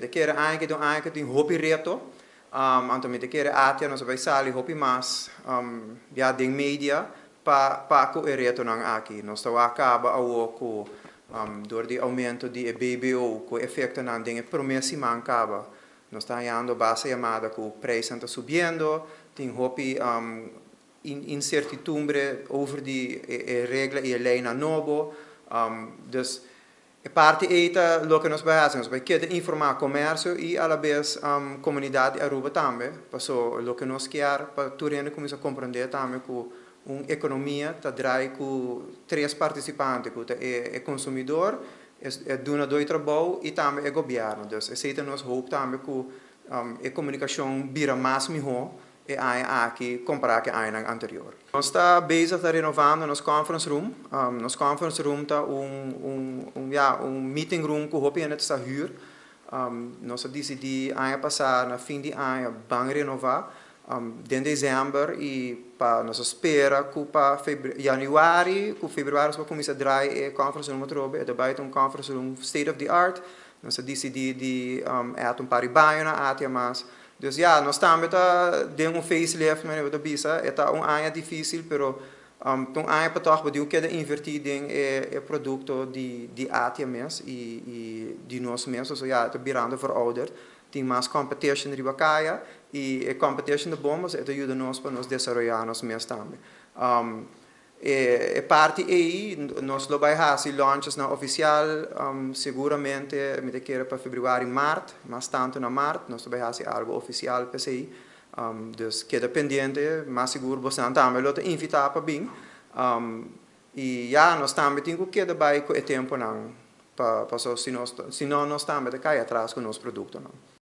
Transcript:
Mi ta kere aña aki ta un aña ku tin hopi reto, anto mi ta kere ATIA nos a bai sali hopi mas ya den media pa ku e retonan aki. Nos ta wak kaba awo ku dor di oumento di e BBO ku efektonan den e promé siman kaba nos ta hañando basta yamada ku preisnan ta subiendo, tin hopi insertitumbre over di e regla i e leinan nobo. Dus e parti ei ta loke nos bai hasi, nos bai keda informá komersio i alabes komunidat di Aruba tambe, paso loke nos kier pa tur hende kuminsá komprendé tambe ku un ekonomia ta drai ku tres partisipante ku ta e konsumidor, e dunadó di trabou i tambe e gobièrnu. Dus esei ta nos hoop tambe ku e komunikashon bira mas mihó e aña aki kompará ku e añanan anterior. Nos ta bezig ta renovando nos conference room. Nos conference room ta un, ya, un meeting room ku hopi hende ta sa hür. Nos a disidí aña pasá na fin di aña ban renová den desèmber i pa nos a spera ku pa yanüari ku febrüari nos por kuminsá drai e conference room atrobe. E ta bai ta un conference room state of the art. Nos a disidí di add un par di bañonan atia mas. Dus ya, nos tambe ta den un facelift, manera bo ta bisa. E ta un aña difícil, pero ta un aña pa tòg bo diu keda invertí den e produkto di ATIA mes i di nos mes. Pasobra ya, e ta birando verouderd. Tin mas competition riba kaya i e competition ta bon pasobra e ta yuda nos pa nos desaroyá nos mes tambe. E parti ei nos lo bai hasi launchesnan ofisial seguramente mi ta kere pa februari, mart, mas tantu na mart nos ta bai hasi algu ofisial p'esei. Dus keda pendiente, mas sigur bosnan tambe lo ta invitá pa bin. I ya, nos tambe tin ku keda bai ku e tempunan pa paso si nos si no nos tambe ta kai atras ku nos produktonan.